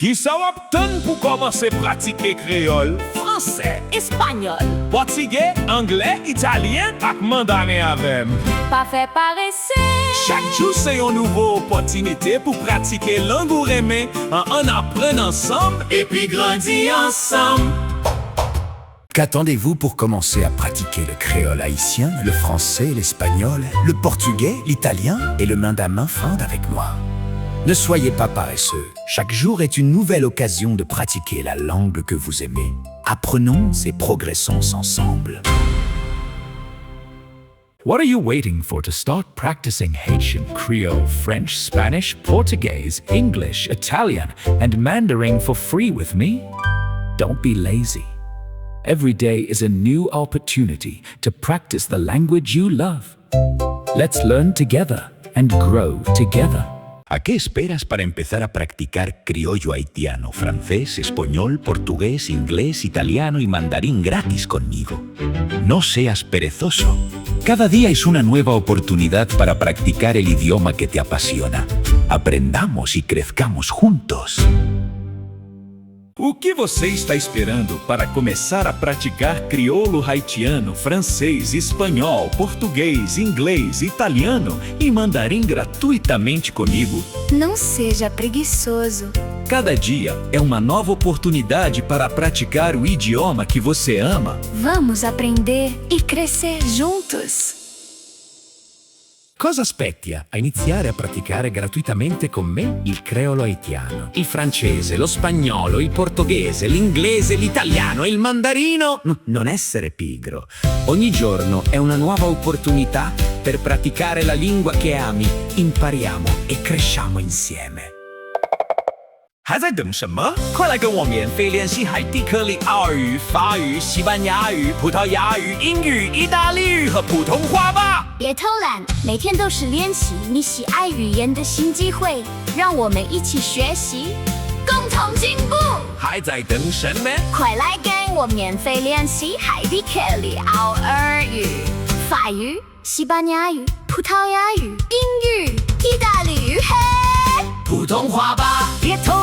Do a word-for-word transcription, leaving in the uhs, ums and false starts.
Kisa w ap tann pou kòmanse pratike kreyòl, fransè, espanyòl, pòtigè, anglè, italyen ak mandarin avè m? Pa fè parese! Chak jou se yon nouvo opòtinite pou pratike lang ou renmen an, ann aprann ansanm epi grandi ansanm. Qu'attendez-vous pour commencer à pratiquer le créole haïtien, le français, l'espagnol, le portugais, l'italien et le mandarin fang avec moi? Ne soyez pas paresseux. Chaque jour est une nouvelle occasion de pratiquer la langue que vous aimez. Apprenons et progressons ensemble. What are you waiting for to start practicing Haitian Creole, French, Spanish, Portuguese, English, Italian, and Mandarin for free with me? Don't be lazy. Every day is a new opportunity to practice the language you love. Let's learn together and grow together. ¿A qué esperas para empezar a practicar criollo haitiano, francés, español, portugués, inglés, italiano y mandarín gratis conmigo? No seas perezoso. Cada día es una nueva oportunidad para practicar el idioma que te apasiona. Aprendamos y crezcamos juntos. O que você está esperando para começar a praticar crioulo haitiano, francês, espanhol, português, inglês, italiano e mandarim gratuitamente comigo? Não seja preguiçoso. Cada dia é uma nova oportunidade para praticar o idioma que você ama. Vamos aprender e crescer juntos. Cosa aspetti a iniziare a praticare gratuitamente con me il creolo haitiano, il francese, lo spagnolo, il portoghese, l'inglese, l'italiano e il mandarino? N-, non essere pigro. Ogni giorno è una nuova opportunità per praticare la lingua che ami. Impariamo e cresciamo insieme. 还在等什么？快来跟我免费练习海地克里澳语、法语、西班牙语、葡萄牙语、英语、意大利语和普通话吧！别偷懒，每天都是练习你喜爱语言的新机会，让我们一起学习，共同进步。还在等什么？快来跟我免费练习海地克里澳语、法语、西班牙语、葡萄牙语、英语、意大利语，嘿！普通话吧，别偷懒。